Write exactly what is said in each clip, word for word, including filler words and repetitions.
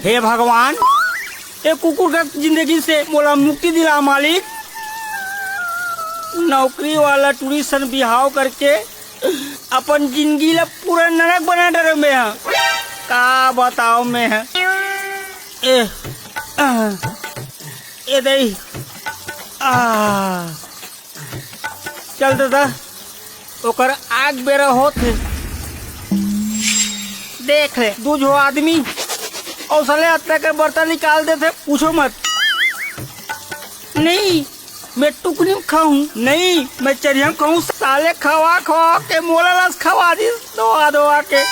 हे भगवान, ए कुकुर का जिंदगी से मोला मुक्ति दिला मालिक। नौकरी वाला टूरी सन बिहाव करके अपन जिंदगी ला पूरा नरक बना डरे में ह। का बताओ में ह। ए, आ, ए दई। आ। चल दादा, ओकर आग बेरा होत हे। देख ले, दू झो आदमी अउ साले अतरा के बर्तन निकाल देथे, पूछो मत। नहीं, मैं टुकनी म खाहूं, नहीं, मैं चरिया म खाहूं, साले खवा खवा के मोला लस खवा दिस, धोवा धोवा के।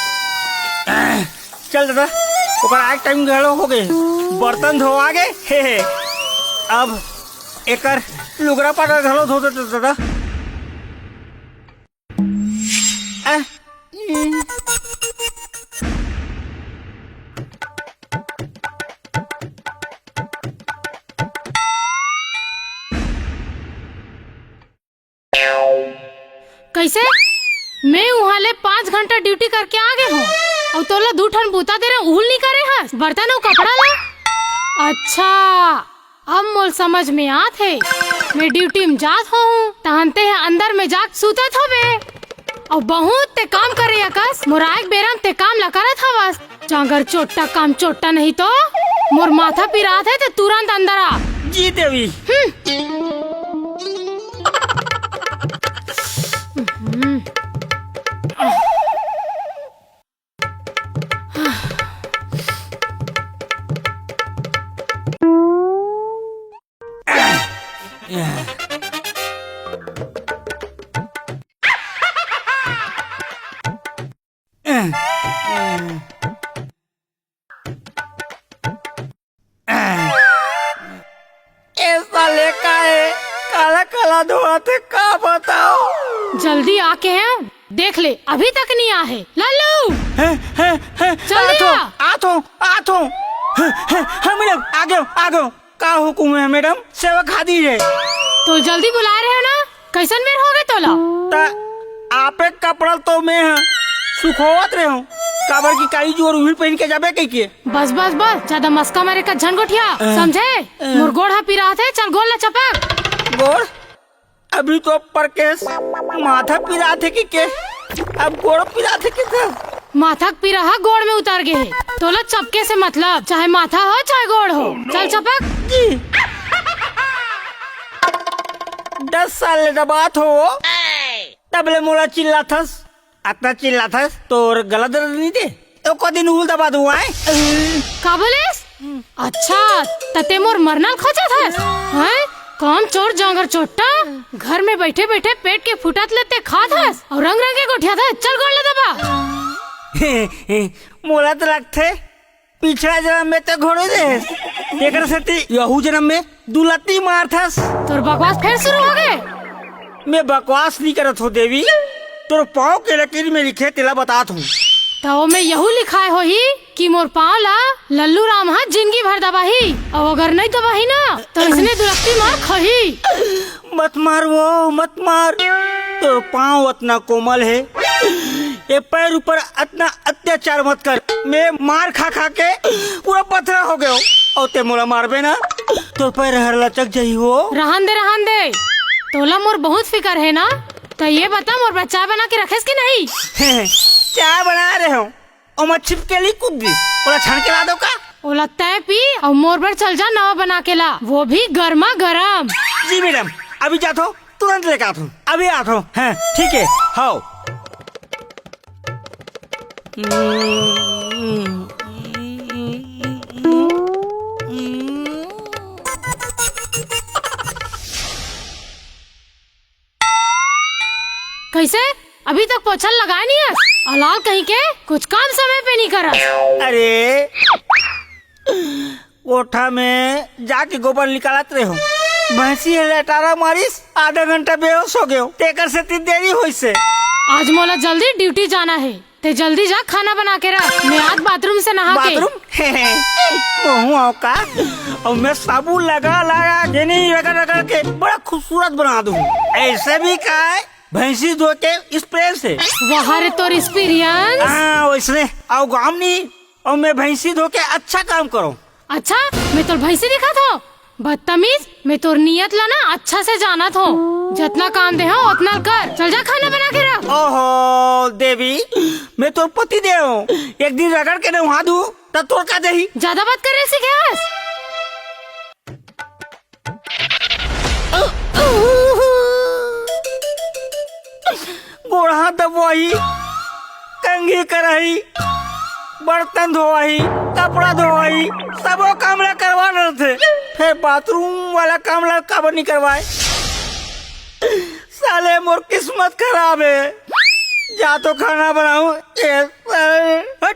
चल दादा, ओकर आए टाइम घलो हो गे, बर्तन धोवा गे। हे, हे। अब एकर लुगरा पटा घलो धो दे दादा। आ, कइसे? मैं उहाँ ले पाँच घंटा ड्यूटी करके आ गे हंव, अउ तोला दू ठन बूता दे रहे, उहू ल नइ करे हस, बर्तन अउ कपड़ा ला। अच्छा, अब मोल समझ में आत हे, मैं ड्यूटी म जात हंव, तहन ते ह अंदर में जाके सुतत हवे, अउ बहुत ते काम करे अकस, मोर आए के बेरा म ते काम ला करत हवस। जांगर चोट्टा काम चोट्टा नहीं तो मोर माथा पिरात हे, ते तुरंत अंदर आ। जी देवी। हम्म। हम्म। ए साले का हे? काला काला धोवत हे, का बताओ? जल्दी आके हैं, देख ले, अभी तक नहीं आ हे। लल्लू! हैं, हैं, हैं, जल्दी आथो, आ। आथो, आथो। हैं, हैं, हैं, मैडम, आ गयो, आ गयो। का हुकुम हे मैडम? सेवा खादी हे। तो जल्दी बुलाए रहे हो ना, कइसन बेर हो गे तोला? त आपे कपड़ा ल तो मैं ह सुखोवत रहे हंव, काबर कि काली जुवर उही ल पहिन के जाबे कहिके। बस बस बस, जादा मस्का मारे का झन गोठिया, अ, समझे? अ। मोर गोड़ ह पिरात हे, चल गोड़ ला चपक। गोड़? अभी तो परकेस माथा पिरात हे कहिके, अब गोड़ पिरात हे कहिके। माथा के पीरा ह गोड़ में उतर गे हे। तोला चपके से मतलब, चाहे माथा हो, चाहे गोड़ हो। चल चपक। जी। दस साल ले दबात हंव, तब ले मोला चिल्लाथस, अतना चिल्लाथस, तोर गला दर्द नइ दे? एको दिन उहू ल दबा दूं, आय? का बोलेस? अच्छा, त ते मोर मरना ल खोजत हस? हैं? कामचोर जांगर चोट्टा, घर में बइठे बइठे पेट के फुटत ले ते खात हस अउ रंग रंग के गोठियात हस। चल गोड़ ला दबा। मोला त लगथे पिछला जनम में ते घोड़े दे हस, तेकर सेती यहू जनम में दू लत्ती मारथस। तोर बकवास फेर शुरू हो गे। मैं बकवास नइ करत हंव देवी, तोर पांव के लकीर में लिखे तेला बतात हंव। त ओमे यहू लिखाय होही कि मोर पांव ला लल्लू राम ह जिंदगी भर दबाही, अउ अगर नइ दबाही ना, त अइसने दुलत्ती मार खाही। मत मार वो, मत मार। तोर पांव अतना कोमल हे, ए पैर ऊपर अतना अत्याचार मत कर। मैं मार खा खा के पूरा पथरा हो गेंव, अउ ते मोला मारबे ना, तोर पैर हर लचक जाही वो। रहन दे, रहन दे। तोला मोर बहुत फिकर हे ना, त ये बता, मोर बर चाय बना के रखेस कि नहीं? चाय बना रहे हंव, ओमा छिपकली कूद दिस, ओला छान के ला दो का? ओला तय पी अउ मोर बर चल जा नवा बना के ला, वो भी गर्मा गर्म। जी मैडम, अभी जात हंव, तुरंत लेके आत हंव, अभी आत हंव। हैं, ठीक हे, हव। कइसे? अभी तक पोछा ल लगाय नइ हस? अलाल कहीं के, कुछ काम समय पे नइ करस। अरे, कोठा में जाके गोबर निकालत रहे हंव, भैंसी ह लेटारा मारिस, आधा घंटा बेहोश हो गेंव, तेकर सेती देरी होइस हे। आज मोला जल्दी ड्यूटी जाना हे, ते जल्दी जा, खाना बना के रख, मैं आत बाथरूम से नहा के। बाथरूम? महूं आंव का? अउ मैं साबुन लगा लगा के नहीं, रगड़ रगड़ के बड़ा खूबसूरत बना दूं। अइसे भी काय, भैंसी धो के स्प्रे से। वाह रे तोर एक्सपीरियंस। हां, वइसने। अउ गांव नहीं, अउ मैं भैंसी धो के अच्छा काम करों। अच्छा, मैं तोर भैंसी दिखत हों? बदतमीज, मैं तोर नियत ला ना अच्छा से जानत हों। जतना काम दे हों, ओतना कर। चल जा, खाना बना के रख। ओहो, देवी, मैं तोर पति देव हों। एक दिन रगड़ के नहा दूं, त तोर का देही? ज्यादा बात करे सीखे हस? गोड़ हाथ दबवाही, कंघी करही, बर्तन धोवाही, कपड़ा धोवाही, सबो काम ला करवा रथे, फेर बाथरूम वाला काम ला काबर नहीं करवाए? साले मोर किस्मत खराब हे, जा तो खाना बनाऊं। ए साले, हट।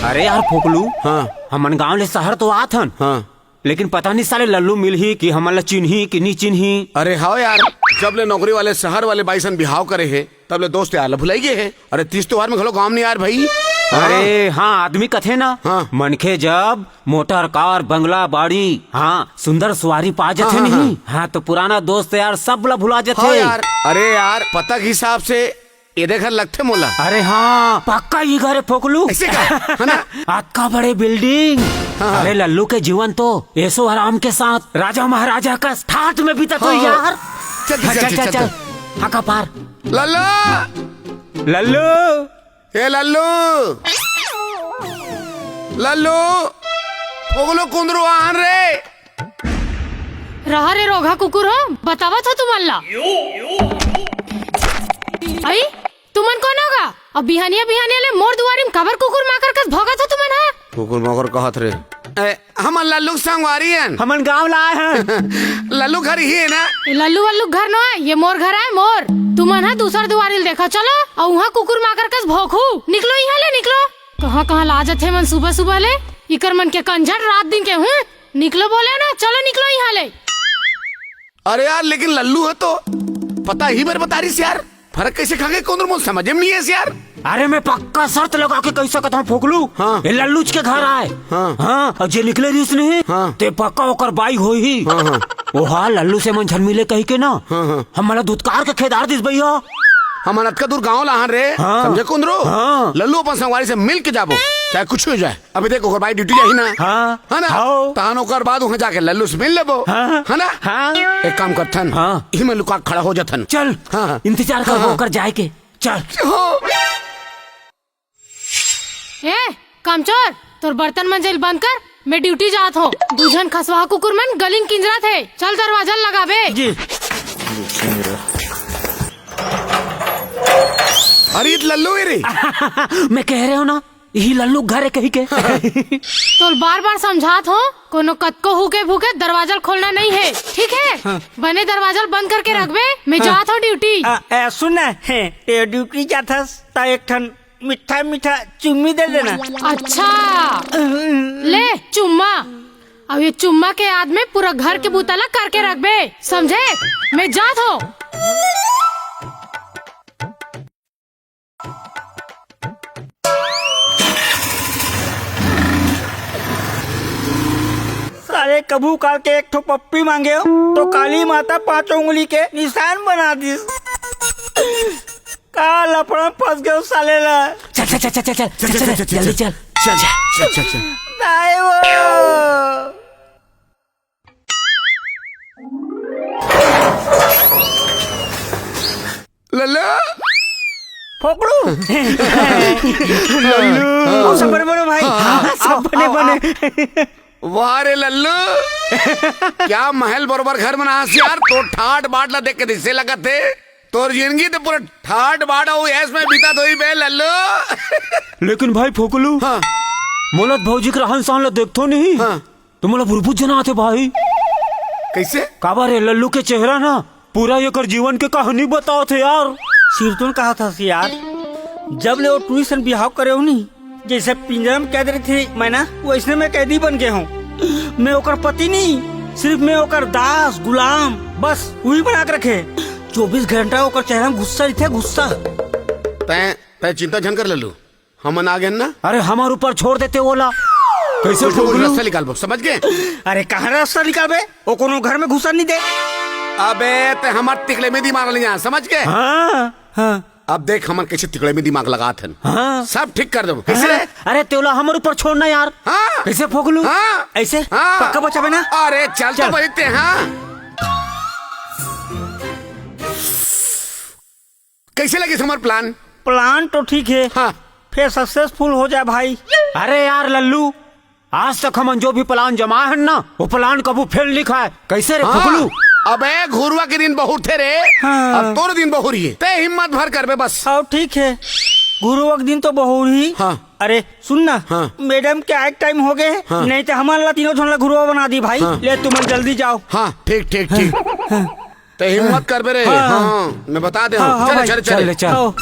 अरे यार फोकलू, हाँ। हमन गांव ले शहर तो आत हन, हाँ। लेकिन पता नहीं साले लल्लू मिलही कि हमन ला चिन्ही कि नी चिन्ही। अरे हाव यार, जब ले नौकरी वाले शहर वाले बाई सन बिहाव करे हे, तब ले दोस्त यार ला भुलाई गे हे। अरे तीज त्योहार में घलो गांव नहीं आय भाई। अरे हाँ, आदमी कथे ना, हाँ। मनखे जब मोटर कार बंगला बाड़ी, हाँ, सुंदर सुवारी पा जथे हाँ, हाँ, नहीं, हाँ। हाँ, तो पुराना दोस्त यार सब ला भुला जथे। हाँ यार, अरे यार, पता के हिसाब से ये देख लगथे मोला। अरे हाँ, पक्का ये घर हे फोकलू। ऐसे का? है ना? अतका बड़े बिल्डिंग। हाँ, हाँ। अरे लल्लू के जीवन तो ऐसो आराम के साथ राजा महाराजा कस ठाट में बीतत होही हाँ। यार। चल, चल, हाँ, चल, चल, चल, चल, चल। चल। हाँ, का पार। लल्लू! लल्लू! ए लल्लू! लल्लू! फोकलू कुंदरू आन रे। रहा रे रोगहा कुकुर हो, बतावत हों तुमन ला। अई, तुमन कोन हो गा? अब बिहानिया बिहानिया ले मोर दुवारी म काबर कुकुर माकर कस भौंकत हो तुमन हा? कुकुर माकर कहत रे। ए, हमन लल्लू के संगवारी हन। हमन गांव ला आए हन। लल्लू घर ही हे ना? ए, लल्लू वल्लू घर नो आय, ये मोर घर आय, मोर। तुमन हा दूसर दुवारी ल देखा, चलो। अउ उहाँ कुकुर माकर कस भौंकहू। निकलो इहाँ ले, निकलो। कहाँ कहाँ ला जथे मन सुबह सुबह ले। इकर मन के कंझट रात दिन के हूँ। निकलो बोले ना, चलो निकलो इहाँ ले। अरे यार, लेकिन लल्लू हे तो पता ही बर बता रहिस यार। फरक कइसे खा गे कुंदरू, मोर समझे में नहीं आइस यार। अरे मैं पक्का शर्त लगा के कहि सकत हूँ फोकलू। हाँ। ये लल्लूच के घर आय। हाँ। हाँ, अउ जे निकले रहिस नहीं, हाँ। ते पक्का ओकर बाई होही। हाँ, हाँ। ओहा लल्लू से मन झन मिले कहिके ना। हाँ, हाँ। हमन ला धुतकार के खेदार दिस भैया। हमन अतका दूर गांव ला आन रे। हाँ। समझे कुंदरू? हाँ। लल्लू अपन संगवारी से मिल के जाबो, चाहे कुछ हो जाए। अभी देख, ओकर बाई ड्यूटी जाही ना। हाँ। है ना? हाँ। तहन ओकर बाद उहाँ जाके लल्लू से मिल लेबो। हाँ। है ना? हाँ। एक काम करथन। हाँ। इही में लुका के खड़ा हो जाथन। चल। हाँ, हाँ। इंतजार करबो हाँ, हाँ। ओकर जाए के। चल। हाँ। ए, कामचोर, तोर बर्तन मंजे ल बंद कर, मैं ड्यूटी जात हों। दू झन खसवाहा कुकुर मन गली म किंजरत हे। चल दरवाजा ल लगाबे। जी। अरे, ये तो लल्लू हे रे। मैं कहे रहेंव ना, इही लल्लू के घर हे कहिके। तोल बार बार समझात हों, कोनो कतको हुके भूके दरवाजा ल खोलना नहीं हे, ठीक हे? हाँ। बने दरवाजा ल बंद करके हाँ। रखबे, मैं हाँ। जात हों ड्यूटी। आ, ए, सुन ना, हे, ते ड्यूटी जाथस, त एक ठन मीठा मीठा चुम्मी दे देना। अच्छा, ले चुम्मा। अब ये चुम्मा के याद में पूरा घर के बुता ला करके रखबे, समझे? मैं जात हों। साले कभू काल के एक ठो पप्पी मांगेंव, तो काली माता पांचों उंगली के निशान बना दिस। का लफड़ा में फंस गेंव साले ला। चल, चल, चल, चल, चल, चल, चल, चल, चल, चल, चल, जल्दी चल। चल, चल, चल, चल, चल। दाई वो। लल्लू। फोकड़ू। लल्लू। सब बने बने भाई। हाँ, हाँ, सब बने बने। वाह रे लल्लू, क्या महल बरोबर घर बनास यार। तोर ठाट बाट ला देख के तइसे लगत हे तोर जिंदगी तो पूरा ठाट बाट अउ ऐश में बीतत होही बे लल्लू। लेकिन भाई फोकलू, हाँ। मोला त भौजी के रहन सहन ला देखथों नहीं, हाँ। त मोला बुरबुज जनाथे भाई। कइसे? काबर ए लल्लू के चेहरा ना पूरा एकर जीवन के कहानी बतावत हे यार। सिरतोन कहत हस यार, जब ले वो टूरी सन बिहाव करे हों नी, जइसे पिंजरा में कैद रहिथे मैना, वइसने मैं कैदी बन गे हों। मैं ओकर पति नहीं, सिरिफ मैं ओकर दास, गुलाम, बस उही बना के रखे। चौबीस घंटा ओकर चेहरा में गुस्सा रहिथे, गुस्सा। तैं, तैं चिंता झन कर लल्लू, हमन आ गेन ना। अरे हमर ऊपर छोड़ देते ओला। कइसे कुछ ना कुछ फोकलू? रस्ता निकालबो, समझ गे? अरे कहाँ रस्ता निकालबे? वो कोनो घर में घुसन नहीं दे। अबे तैं हमर तिकले में दिमाग ले जा, समझ गे? हाँ। हाँ। अब देख हमन कैसे तिकड़े में दिमाग लगात हन। हाँ। सब ठीक कर देबो। कैसे रे? हाँ। अरे तेला हमर ऊपर छोड़ ना यार। हाँ। कैसे फोकलू? हाँ। ऐसे? हाँ। पक्का बचाबे ना? अरे चल तो चल। बहिते, हाँ। कैसे लगिस हमर plan? Plan तो ठीक हे। हाँ। फेर successful हो जाए भाई। अरे यार लल्लू, आज तक हमन जो भी plan जमाए हन ना, वो plan कभू fail नइ खाए। कैसे रे हाँ। फुकलू? अबे घुरुवा के दिन बहुरथे रे। हाँ। अब तोर दिन बहुरिये। तैं हिम्मत भर करबे बस। हाँ, ठीक हे। घुरुवा के दिन तो बहुरही। हाँ। अरे सुन ना, हाँ। Madam के आए के time हो गे हे, हाँ। नहीं तो हमन ला तीनों झन ला घुरुवा बना दी भाई। हाँ। ले तुमन जल्दी जाओ। हाँ, ठीक, ठीक, ठीक। हाँ। तैं हिम्मत करबे रे। हाँ। हाँ, मैं बता दे हाँ, हूँ। हाँ, चल, भाई। चल, चल। चल ले, चल। आओ।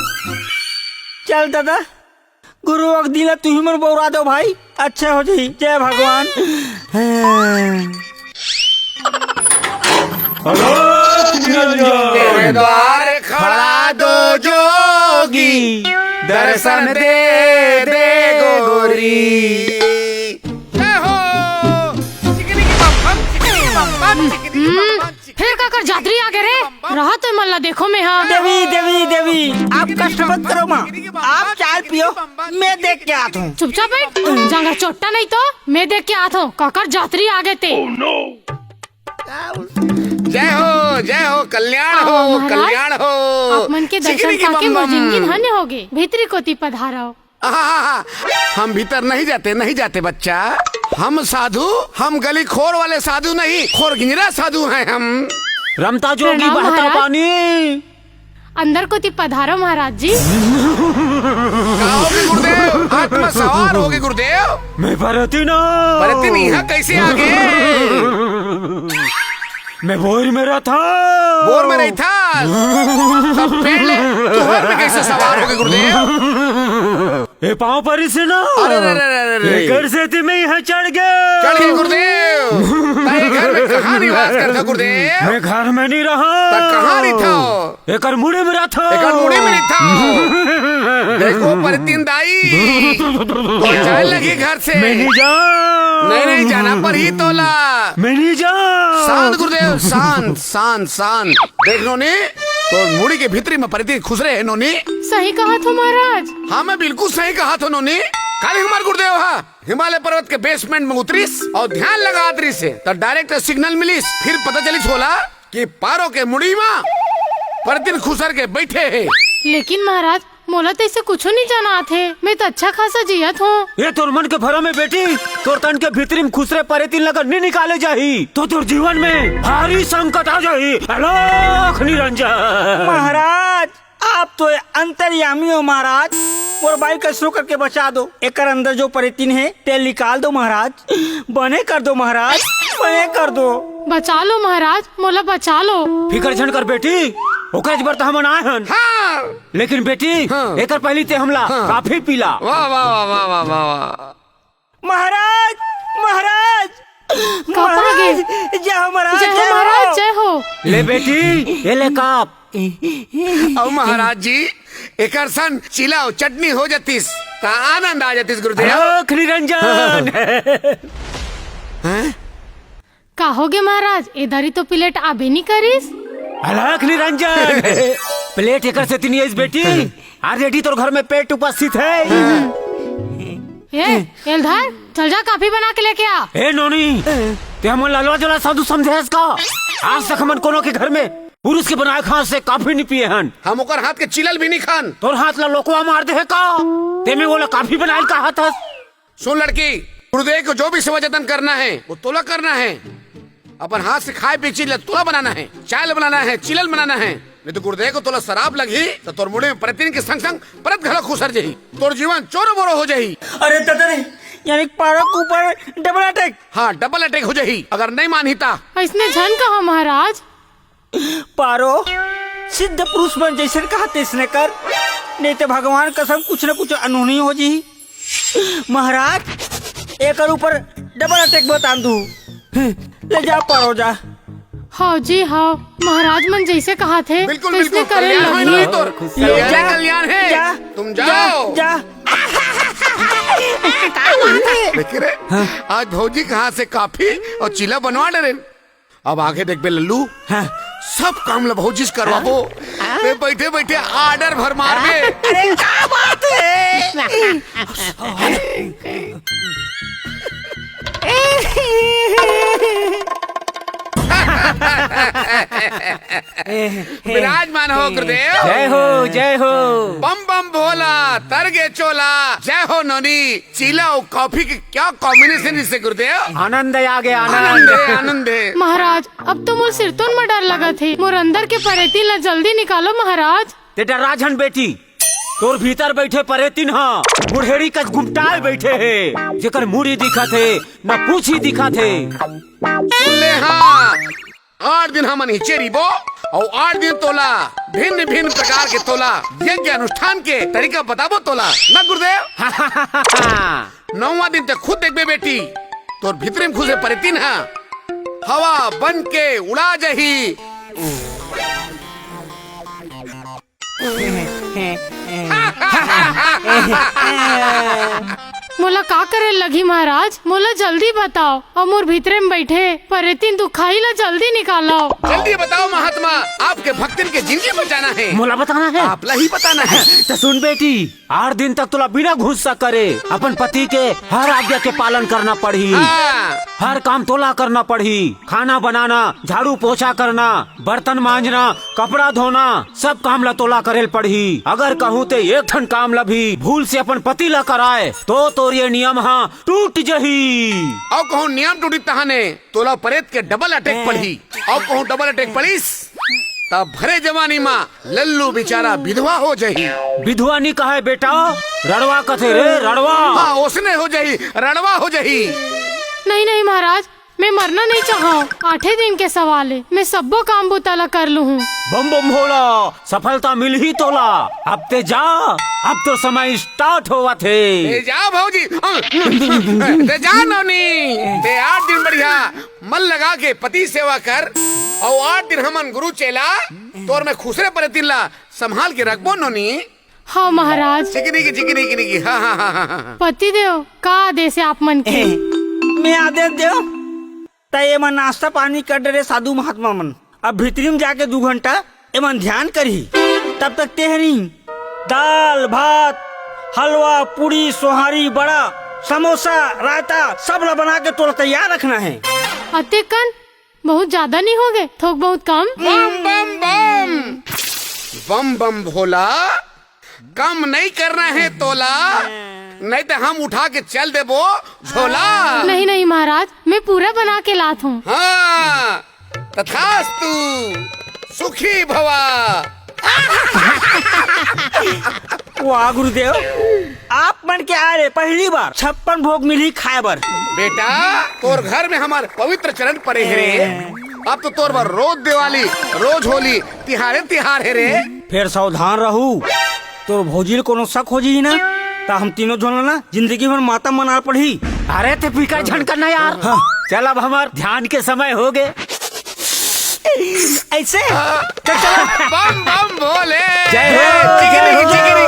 चल दादा, घुरुवा के दिन ला तुही मन बउरा दो भाई, अच्छा हो जाही। जय भगवान। हाँ। अलख निरंजन। तेरे द्वार खड़ा दो जोगी, दर्शन दे दे गोरी। जय हो। चिकनी की बम बम, चिकनी की बम बम, चिकनी की बम बम। फेर काकर जातरी आगे रे? रहा तो मन ला देखो मैं हा। देवी, देवी, देवी, आप कष्ट मत करो माँ, आप चाय पियो, मैं देख के आत हूँ। चुपचाप बैठ, जांगर चोट्टा नहीं तो मैं देख के आत हूँ। काकर जातरी आगे ते। जय हो, जय हो, कल्याण हो, महाराज, कल्याण हो। आप मन के दर्शन चिकनी की पाके बम मोर बम। जिंदगी धन्य होगे। भीतरी कोती पधारो। आहा, हम भीतर नहीं जाते, नहीं जाते बच्चा। हम साधु, हम गली खोर वाले साधु नहीं, खोर गिंजरा साधु हैं हम। रमता जोगी प्रणाम बहता महाराज। पानी। अंदर कोती पधारो महाराज जी। का होगे गुरुदेव? आत्मा सवार होगे गुरुदेव। मैं परती ना। परती नहीं, यहाँ कैसे आ गए? मैं बोर में रहता। बोर में रहता। सब पेड़ ले, तुहर में कैसे सवार होगे गुरुदेव? ए पाँव परिस ना। अरे, अरे, अरे, अरे, अरे। एकर सेती मैं यहाँ चढ़ गया। चढ़ गए गुरुदेव। ताई घर में कहाँ निवास करता गुरुदेव? मैं घर में नहीं रहा। त कहाँ रहिथव? एकर मुड़ी में रहिथव। एकर मुड़ी में रहिथव। देखो परतीन दाई, तो जाए लगी घर से। मैं नहीं जा। नहीं, नहीं, जाना परही तोला। मैं नहीं जा। शांत गुरुदेव, शांत, शांत, शांत। देख नोनी, तो मुड़ी के भीतरी में परतीन खुसरे हे नोनी। सही कहत हो महाराज। हाँ, मैं बिल्कुल सही कहत हो नोनी। काली हमार गुरुदेव हा हिमालय पर्वत के basement में उतरिस अउ ध्यान लगात रहिस हे, त direct signal मिलिस। फिर पता चलिस ओला कि पारो के मुड़ी मा परतीन खुसर के बैठे हे। लेकिन महाराज, मोला तो ऐसे कुछो नहीं जानात हे। मैं तो अच्छा खासा जियत हूँ। ये तोर मन के भरम हे बेटी, तोर तन के भीतरी में खुसरे परतीन ला अगर नहीं निकाले जाही, तो तोर जीवन में भारी संकट आ जाही। अलख निरंजन। महाराज, आप तो अंतर्यामी हो महाराज, मोर बाई कइसनो करके बचा दो। एकर अंदर जो परतीन हे, तेला निकाल दो महाराज, बने कर दो महाराज, बने कर दो। बचा लो महाराज, मोला बचा लो। फिकर झन कर बेटी, ओकरे बर त हमन आए हन। हाँ। लेकिन बेटी, हाँ। एकर पहली ते हमला हाँ। काफी पिला। वाह, वाह, वाह। महाराज, महाराज, का महाराज, पागे? जय हो महाराज, जय हो जय हो। महाराज, जय हो। ले बेटी, ये ले काप। अउ महाराज जी, एकर सन चीला अउ चटनी हो जातिस, त आनंद आ जातिस गुरुदेव। अलख निरंजन। हैं? का होगे महाराज, ए दारी तो प्लेट आबे नी करिस। अलख निरंजन। प्लेट एकर सेती नी आइस बेटी, already तोर घर में पेट उपस्थित हे। ए, एला धर, चल जा काफी बना के लेके आ। ए नोनी, ते हमन ला ललवा जला साधु समझे हस का? आज तक हमन कोनो के घर में पुरुष के बनाए खाना से काफी नी पिए हन। हम ओकर हाथ के चिलल भी नी खान। तोर हाथ ला लोकवा मार दे हे का? ते में ओला काफी बनाए ल कहत हस? सुन लड़की, गुरुदेव को जो भी सेवा जतन करना है, वो तोला करना है। अपन हाथ से खाए पिए चीज ला तोला बनाना है, चाय ला बनाना है, चिलल बनाना है, नहीं तो गुरुदेव को तोला सराप लगही, तो तोर मुड़ी में परतीन के संग संग परत घलो खुसर जही, तोर जीवन चोरो मोरो हो जही। अरे दादा रे, यानी पारो के ऊपर double attack। हाँ, double attack हो जही, अगर नहीं मानही ता। अइसने झन कहा महाराज। पारो, सिद्ध पुरुष मन जइसन कहा तइसने कर, नहीं तो भगवान कसम कुछ न कुछ अनहोनी हो जी। महाराज, एकर ऊपर double attack बतान दू। ले जा पारो जा। हव जी हव, महाराज मन जइसे कहा थे बिल्कुल, तइसने बिल्कुल, करे कल्याण होय लगही। ना तोर। ले कल्याण जा, है, कल्याण है। जा, तुम जा, जाओ। जा। देखे रे, हाँ। आज भौजी कहाँ से काफी और चीला बनवा डरे। अब आगे देखबे लल्लू, हाँ। सब काम ल भौजी से करवाबो। मैं बैठे बैठे ऑर्डर भर मार दे। अरे, का बात है? विराजमान हो गुरुदेव। जय हो, जय हो। बम बम भोला, तर गे चोला। जय हो नोनी। चीला अउ कॉफी के क्या कॉम्बिनेशन इसे गुरुदेव? आनंद आ गया, आनंद। आनंद है, आनंद है। महाराज, अब तो मोर सिरतोन म डर लगत हे। मोर अंदर के परेती ला जल्दी निकालो महाराज। ते डरा झन बेटी, तोर भीतर बैठे परेतिन ह मुड़हेड़ी कस गुमटाए बैठे हे, जेकर मुड़ी दिखत हे, न पूछी दिखत हे। सुन ले हाँ, आठ दिन हमन हिचे रिबो, अउ आठ दिन तोला भिन्न भिन्न प्रकार के तोला यज्ञ अनुष्ठान के तरीका बताबो तोला, ना गुरुदेव? नौवां दिन ते खुद देखबे बेटी, तोर भीतरी म घुसे परेतिन ह हवा बन के उड़ा जही। मोला का करे लगही महाराज? मोला जल्दी बताओ, अउ मोर भीतरे म बैठे परेतिन दुखाही ला जल्दी निकालो। जल्दी बताओ महात्मा, आपके भक्तन के जिंदगी बचाना है। मोला बताना है। आप ला ही बताना है। त सुन बेटी, आठ दिन तक तोला बिना घुस्सा करे अपन पति के हर आज्ञा के पालन करना पड़ही। हाँ। हर काम तोला करना पड़ही, खाना बनाना, झाड़ू पोछा करना, बर्तन मांजना, कपड़ा धोना, सब काम ला तोला करेल पड़ही। अगर कहूँ ते एक ठन काम ला भी भूल से अपन पति ला कराए, तो तोर ये नियम हा टूट जही। अउ कहूँ नियम टूटी तहाने तोला परेत के डबल अटैक पड़ही। अउ कहूँ डबल अटैक पड़िस, तब भरे जवानी मा लल्लू बेचारा विधवा हो जही। विधवा नी कहे बेटा, रड़वा कथे रे, रड़वा। हाँ, ओसने हो जही, रड़वा हो जही। नहीं, नहीं महाराज, मैं मरना नहीं चाहव। आठे दिन के सवाल हे, मैं सब्बो काम बुता ला कर लूहूँ। बम बम भोला, सफलता मिलही तोला। अब ते जा, अब तो समय स्टार्ट होवत हे। ते जा भौजी, ते जा नवनी, ते आठ दिन बढ़िया मन लगा के पति सेवा कर, अउ आठ दिन हमन गुरु चेला तोर में खुसरे परेतिन ला संभाल के रखबो नोनी। हाँ महाराज। चिकनी की, चिकनी की, चिकनी की। हाँ, हाँ, हाँ, हाँ, हाँ। पति देव, का आदेश हे आप मन के? मैं आदेश देव, त एमन नाश्ता पानी कर डरे साधु महात्मा मन। अब भीतरी में जाके दू घंटा एमन ध्यान करही। तब तक तेहरी दाल, भात, हलवा, पूड़ी, सोहारी, बड़ा, समोसा, रायता सब ला बना के तोला तैयार रखना हे। अतेकन बहुत ज्यादा नहीं होगे? थोक बहुत कम? बम, बम, बम। बम, बम भोला, कम नहीं करना हे तोला, नहीं तो हम उठा के चल देबो झोला। नहीं, नहीं महाराज, मैं पूरा बना के लात हूँ। हाँ, तथास्तु, सुखी भवा। वाह गुरुदेव, आप मन के आए ले पहली बार छप्पन भोग मिलही खाए बर। बेटा, तोर घर में हमर पवित्र चरण परे हे रे। अब तो तोर बर रोज दिवाली, रोज होली, तिहारे तिहार हे रे। फेर सावधान रहू, तोर भौजी ल कोनो शक हो जही ना, त हम तीनों झन ल ना जिंदगी भर मातम मना पड़ही। अरे ते फिकर झन करना यार। हाँ। चल अब हमर ध्यान के समय होगे। ऐसे? चल, चल। बम बम भोले। जय हो, जय हो।